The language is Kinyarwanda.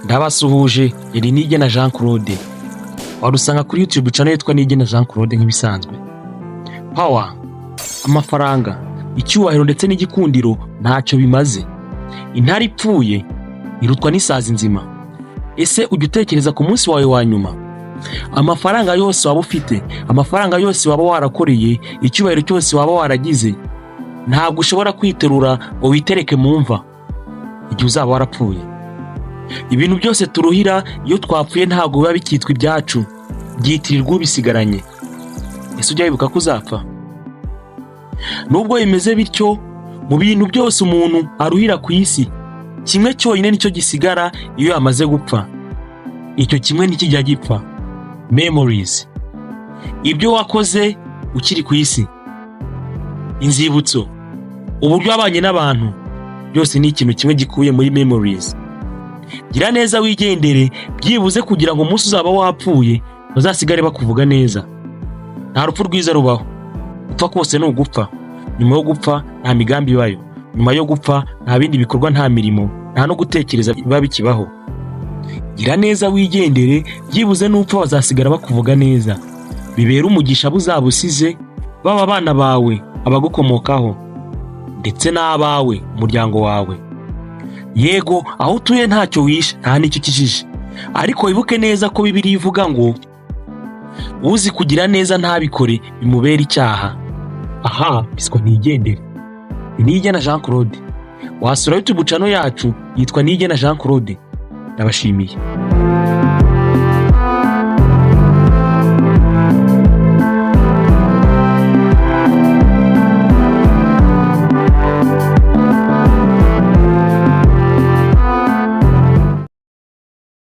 Ndabasuhuje, iri Niyigena Jean Claude. Warusanga kuri YouTube channel yitwa Niyigena Jean Claude nk'ibisanzwe. Power, amafaranga, icyubahiro ndetse n'igikundiro ntacyo bimaze. Intare ipfuye irutwa n'isazi nzima. Ese ujya utekereza ku munsi wawe wa nyuma? Amafaranga yose waba ufite, amafaranga yose waba warakoreye, icyubahiro cyose waba waragize, ntabwo ushobora kwiterura ngo witereke mu mva igihe uzaba warapfuye. Ibintu byose turuhira, iyo twapfuye ntabwo biba bikitwa ibyacu, byitirirwa ubisigaranye. Ese ujya wibuka ko uzapfa? Nubwo bimeze bityo, mu bintu byose umuntu aruhira ku isi, kimwe cyonyine nicyo gisigara iyo yamaze gupfa. Icyo kimwe ntikijya gipfa: memories, ibyo wakoze ukiri ku isi, inzibutso, uburyo wabanye n'abantu, byose ni ikintu kimwe gikubiye muri memories. Gira neza wigendere, byibuze kugira ngo umunsi uzaba wapfuye bazasigare bakuvuga neza. Nta rupfu rwiza rubaho. Gupfa kose ni ugupfa. Nyuma yo gupfa nta migambi ibayo. Nyuma yo gupfa nta bindi bikorwa, nta mirimo, nta no gutekereza biba bikibaho. Gira neza wigendere, byibuze n'upfa bazasigara bakuvuga neza, bibera umugisha abo uzaba usize, baba abana bawe, abagukomokaho ndetse n'abawe, umuryango wawe. Yego, aho utuye ntacyo wishe, nta n'icyo ukijije, ariko wibuke neza ko Bibiliya ivuga ngo uzi kugira neza ntabikore bimubera icyaha. Aha biswa ntigendere. Niyigena Jean Claude. Wasura YouTube channel yacu yitwa Niyigena Jean Claude. Ndabashimiye.